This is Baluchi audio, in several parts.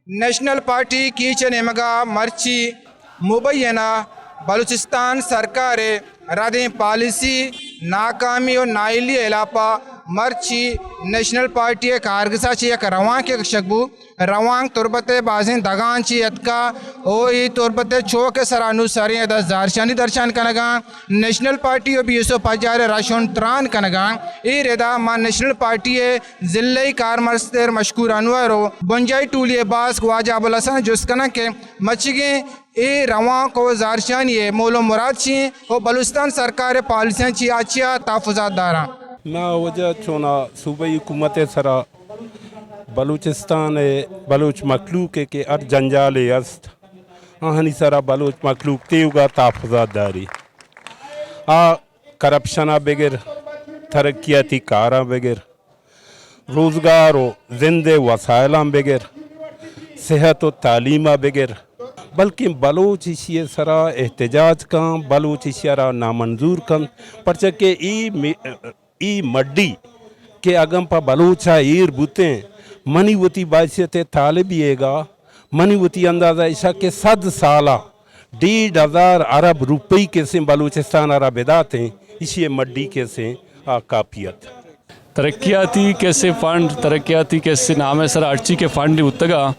نیشنل پارٹی کیچ ءِ نیمگ ءَ مرچی مبینہ بلوچستان سرکار ءِ ردیں پالیسی ناکامی ءُ نااہلی ءِ ہلاپ ءَ مرچی نیشنل پارٹی ءِ کارگس ءَ چہ یک روانکے کشگ بوت۔ روانک تربت ءِ بازیں دگاں چہ اتکگ ءُ اے تربت ءِ چوک ءِ سرا نوں سریں ادا زہرشانی درشان کنگ ءَ اَنت۔ نیشنل پارٹی ءُ بی ایس او پجار ءِ رہشون تران کنگ ءَ اَنت۔ اے ردا ما نیشنل پارٹی ءِ ضلعی کارمستر مشکور انور ءُ بنجاہی ٹولی ءِ باسک واجہ ابوالحسن ءَ جست کناں کہ مچگیں اے روانک ءُ زہرشانی ءِ مول ءُ مراد چی اِنت ءُ بلوچستان سرکار ءِ پالیسیاں چہ آ چیا تحفظات داراں۔ ما واجہ چونا صوبائی حکومت ءِ سرا بلوچستان ءِ بلوچ مخلوق ءِ کہ ہر جنجالے است، آہانی سرا بلوچ مخلوق تیوگا تحفظات داری۔ آ کرپشن ءَ بگر، ترقیاتی کاراں بگر، روزگار ءُ زند ءِ وسائلاں بگر، صحت ءُ تعلیم ءَ بگر، بلکیں بلوچ ایشی ءِ سرا احتجاج کن، بلوچ ایشی ءَ را نامنظور کن، پرچہ کہ اے می-، اے مڈی کہ اگاں پہ بلوچ ءَ ایر بوتیں، منی وتی بحیثیت طالب ئیگ ءَ منی وتی اندازہ ایشا کہ صد سال ءَ ڈیڑھ ہزار ارب روپئی کسیں بلوچستان ءَ را بداتیں، ایشی ءِ مڈی کسیں آ کاپی ات۔ ترقیاتی کسے فنڈ، ترقیاتی کسے نام ءِ سرا ہرچی کہ فنڈ بوتگا،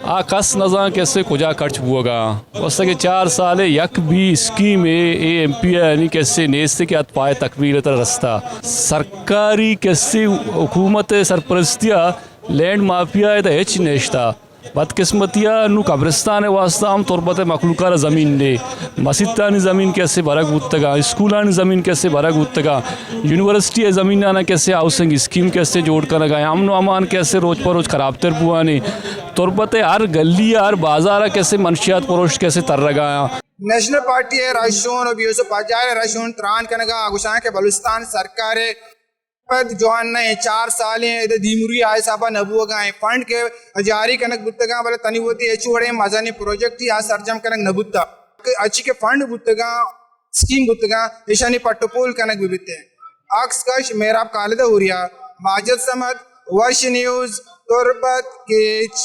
آ کس نزان کسے کجا خرچ بوگا۔ واسطہ کہ چار سال ءَ یک بھی اسکیم ءَ اے ایم پی ءَ یعنی کسے نیست کہ ات پائے تکمیل ءِ تر رستا۔ سرکاری کسے حکومت ءِ سرپرستی ءَ لینڈ مافیا ءَ ادا ہچ نشتا۔ بدقسمتی ءَ نوں قبرستان ءِ واسطہ ہم تربت ءِ مخلوق ءَ را زمین نے، مسیتانی زمین کسے برگ بوتگاں، اسکولانی زمین کسے برگ بوتگاں، یونیورسٹی ءِ زمیناں کسے ہاؤسنگ اسکیم کسے جوڑ کنگا، امن ءُ امان کسے روچ پہ روچ خرابتر بوانی۔ تربت ءِ ہر گلی ءَ ہر بازار ءَ کسے منشیات پروشت کسے ترگا۔ نیشنل پارٹی ءِ رہشون ءُ بی ایس او پجار ءِ رہشون تران کنگا گوشاں کہ بلوچستان سرکار ءِ پد جوان نہ ایں، چار سال ایں، ادا دیمروی آ حسابا نہ بوگا ایں۔ فنڈ کہ جاری کنگ بوتگاں، بلے تنی وتی ہچ وڑیں مزنیں پروجیکٹ آ سرجم کنگ نہ بوتا۔ کہ اچی کہ فنڈ بوتگاں، اسکیم بوتگاں، ایشانی پٹ ءُ پول کنگ بہ بیتیں۔ عکس کش مہراب خالد اوریا، ماجد صمد، وش نیوز، تربت کیچ۔